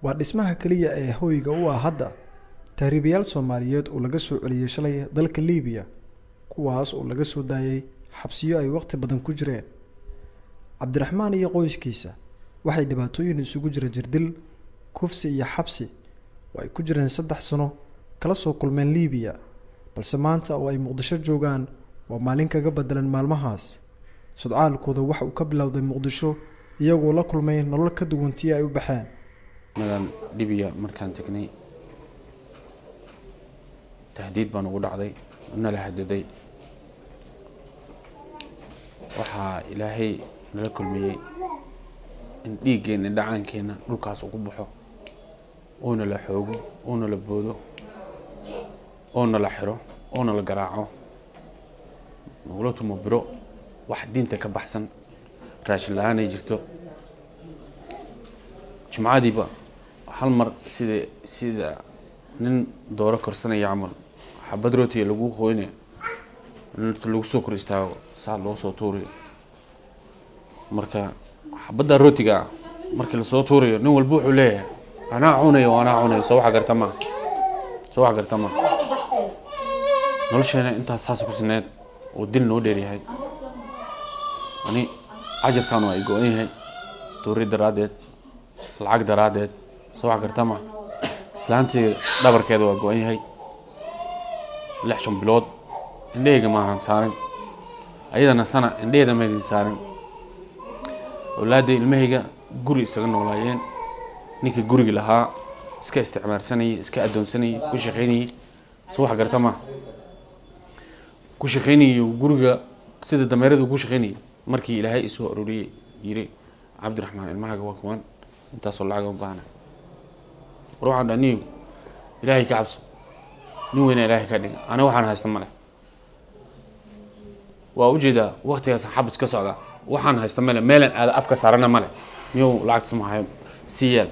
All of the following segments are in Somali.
Waa dhismaha keliya ee hoyga u ah hadda tahriibayaal Soomaaliyeed oo laga soo celiyey shalay dalka Liibiya, kuwaas oo laga soo daayay xabsiyo ay waqti badan ku jireen. Cabdiraxmaan iyo qoyskiisa waxay dhibaatooyin isugu jira jirdil, kufsi iyo xabsi oo ay ku jireen 3 sano kala soo kulmeen Liibiya, balse maanta oo ay Muqdisho joogaan waa maalin kaga bedelan maalmahaas. Sodcaalkooda waxa uu ka bilowday Muqdisho, iyagoo la kulmay nolol ka duwan tii ay u baxeen. Madan Libiya markaan tagnay, tahdiid baan ugu dhacday, nala hadaday. Waxaa Ilaahay nala kulmiyey in dhiiggeenna, dhacaankeenna dhulkaas ugu baxo, oona la xoogo, oona la boodo, oona la xiro, oona la garaaco, nagula tumo biro, wax diinta ka baxsan, raashin la-aan ay jirto. Jumcadiiba hal mar sida nin dooro korsanaya camal, xabad rootiga lagu qoynayo, inta lagu soo kor istaago saa loo soo tuurayo. Marka xabadda rootiga ah markii lasoo tuurayo, nin walba wuxuu leeyahay, "Anaa cunayo, anaa cunayo." Soo waxa garta maa? Soo waxa garta maa? Nolosheena intaas saas ku sineed oo dil noo dheeryahay. Ani cajarkan waa i go-an yahay, tuuri daraaddeed, lacag daraaddeed. Soo wax garta maa? Islaantii dhabarkeeda waa go-an yahay, 6 bilood indhahayga maanan saarin, ayadana sana indhaheeda maydin saarin. Awlaadda ilmahayga guri isaga noolaayeen, ninkii gurigi lahaa iska isticmaalsanayay, iska addoonsanayay, ku shaqaynayay. Soo wax garta maa? Ku shaqaynayay guriga sida dameerada ku shaqaynayay. Markii Ilaahay isoo ururiyey, yiri, "Cabdiraxmaan, ilmahaaga waa kuwan, intaasoo lacaga u baahna." War waxaan dhaha, "Niyow, Ilaahay ka cabso, nin weyna Ilaahay ka dhiga. Aniga waxaan haysta male, waa ujeedaa waktigaas xabis ka socda, waxaan haysta male, meelan aada afka saarana male. Niyow, lacagtas ma hayo, sii yeel."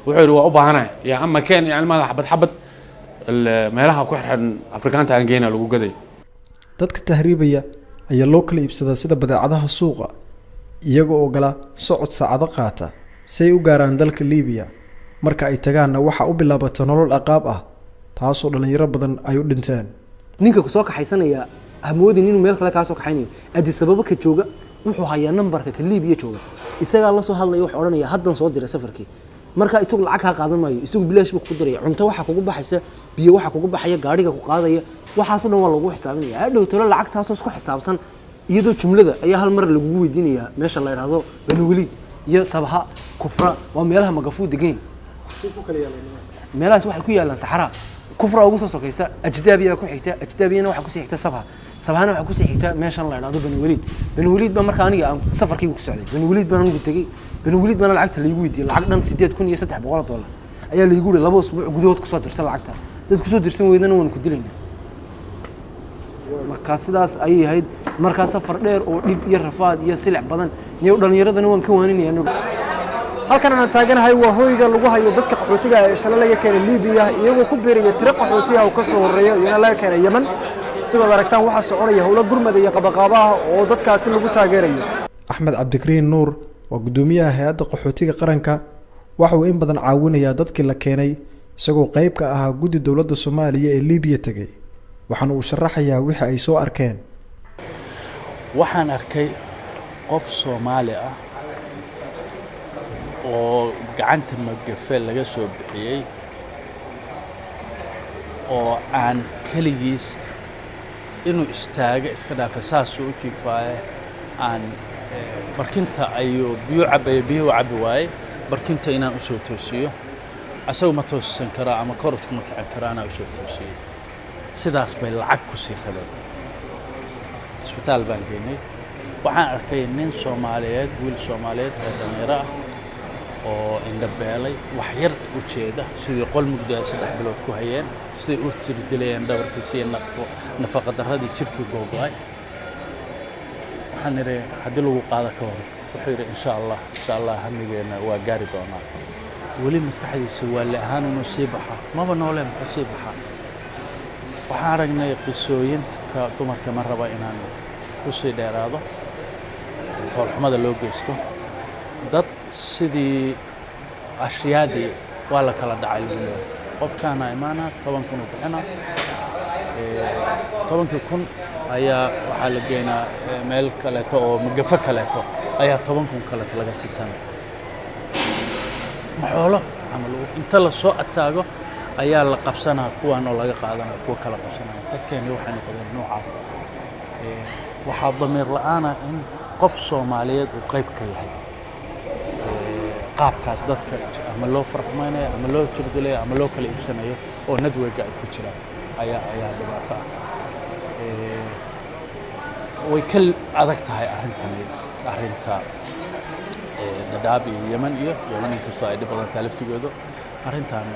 Wuxuu yidhi, "Waa u baahanahay yaa ama keen iyo ilmaha xabad xabad meelaha ku xirxiran Afrikaanta aan geyna lagu gaday." Dadka tahriibaya ayaa loo kala iibsadaa sida badeecadaha suuqa, iyaga oo gala socod saacado qaata si ay u gaaraan dalka Liibiya. Marka ay tagaanna waxaa u bilaabata nolol ciqaab ah, taasoo dhallinyaro badan ay u dhinteen. Ninka kusoo kaxaysanaya hamoodin inuu meel kale kaa soo kaxaynayo. Addis Ababa ka jooga wuxuu hayaa nambarka ka Liibiya jooga, isagaa la soo hadlaya, wuxuu odhanaya, "Haddan soo diray safarkii." Marka isagu lacag kaa qaadan maayo, isagu bilaash buu kugu diraya. Cunto waxaa kugu baxaysa, biyo waxaa kugu baxaya, gaadhiga ku qaadaya, waxaasoo dhan waa lagu xisaabinaya. Hadhow talo lacagtaasoo isku xisaabsan iyadoo jumlada ayaa hal mar lagugu weydiinayaa. Meesha la idhaahdo Banweliid iyo Sabaha, Kufra, waa meelaha magafuu degan. Meelahaas waxay ku yaalaan saxaraa. Kufra ugu soo sokaysa, Ajdaabiya ku xigta, Ajdaabiyana waxaa kusii xigta Sabha, Sabhana waxaa kusii xigta meeshan la idhahdo Bani Waliid. Bani Waliid baa marka aniga aan safarkayga ku socday, Bani Waliid baan anigu tegey. Bani Waliid baana lacagta laygu weydiiyey. Lacag dhan $8,300 ayaa laygu yiri, 2 usbuuc gudahood kusoo dirsan lacagta, dad kusoo dirsan weydana waanu ku dilaynaa. Markaa sidaas ayay ahayd. Markaa safar dheer oo dhib iyo rafaad iyo silic badan niyo dhallinyaradana waan ka waaninaya. Halkan aan taaganahay waa hoyga lagu hayo dadka qaxootiga ee shalay laga keenay Liibiya, iyagoo ku biiraya tiro qaxootiya oo ka soo horreeya, iyana laga keenay Yemen. Sidaad aragtaan, waxaa soconaya howlo gurmad iyo qabaqaabaha oo dadkaasi lagu taageerayo. Axmed Cabdikariin Nuur waa guddoomiyaha hay-adda qaxootiga qaranka. Waxa uu in badan caawinayaa dadkii la keenay, isagoo qayb ka ahaa guddi dowladda Soomaaliya ee Liibiya tegey. Waxaana uu sharaxayaa wixii ay soo arkeen. Waxaan arkay qof Soomaali ah oo gacanta magafe laga soo bixiyey, oo aan keligiis inuu istaago iska dhaafa, saasuu u jiifaaye. Aan barkinta ayuu biyo cabaya, biyuhu cabbi waayey. Barkinta inaan u soo toosiyo, asagu ma toosisan karaa ama kor iskuma kicin karaa, anaa u soo toosiyey. Sidaas bay lacag ku sii rabeen. Isbitaal baan geynay. Waxaan arkay nin Soomaaliyeed, wiil Soomaaliyeed oo dhallinyaro ah oo indhabeelay, wax yar u jeeda, sidii qol mugdi ay 3 bilood ku hayeen, siday u tirdilayeen dhabarkiisa iyo nafaqa darradii, jirkii googo'ay. Waxaan idhi, "Haddii lagu qaado ka hor?" Wuxuu yidhi, "Insha Allah, insha Allah, hamigeenna waa gaari doonaa." Weli maskaxdiisa waa le ahaan inuu sii baxa, maba noole, muxuu sii baxaa? Waxaan aragnay qisooyinka dumarka. Ma raba inaan ku sii dheeraado foolxumada loo geysto dad sidii Ashyaadii waa la kala dhacay lagu leeyahay. Qofkaana imaana 10,000 uu bixina, 10,000 ayaa waxaa la geynaa meel kaleeto oo magafo kaleeto ayaa 10,000 kaleeto laga siisanaya. Maxoolo camal inta la soo ataago ayaa la qabsanaa kuwan oo laga qaadanaya, kuwa kala qabsanaya. Dadkeeni waxay noqdeen noocaas. Waxaa damiir la'aana in qof Soomaaliyeed uu qayb ka yahay qaabkaas dadka ama loo farxumaynayo ama loo jirdulayo ama loo kala iibsanayo oo network-ga ay ku jiraan ayaa dhibaato ah. Way ka adag tahay arrintani arrinta Dhadhaab iyo Yemen iyo Yemen, inkastoo ay dhib badan tahay laftigoodu. Arrintan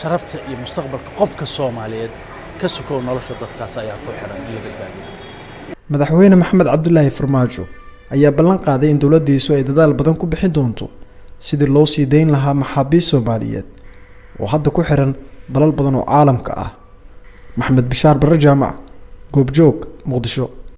sharafta iyo mustaqbalka qofka Soomaaliyeed ka sokow, nolosha dadkaas ayaa ku xidhan in la badbaadiyo. Madaxweyne Maxamed Cabdulaahi Farmaajo ayaa ballan qaaday in dowladdiisu ay dadaal badan ku bixin doonto sidii loo sii dayn lahaa maxaabiist Soomaaliyeed oo hadda ku xiran dalal badan oo caalamka ah. Maxamed Bishaar Barre Jaamac, Goobjoog, Muqdisho.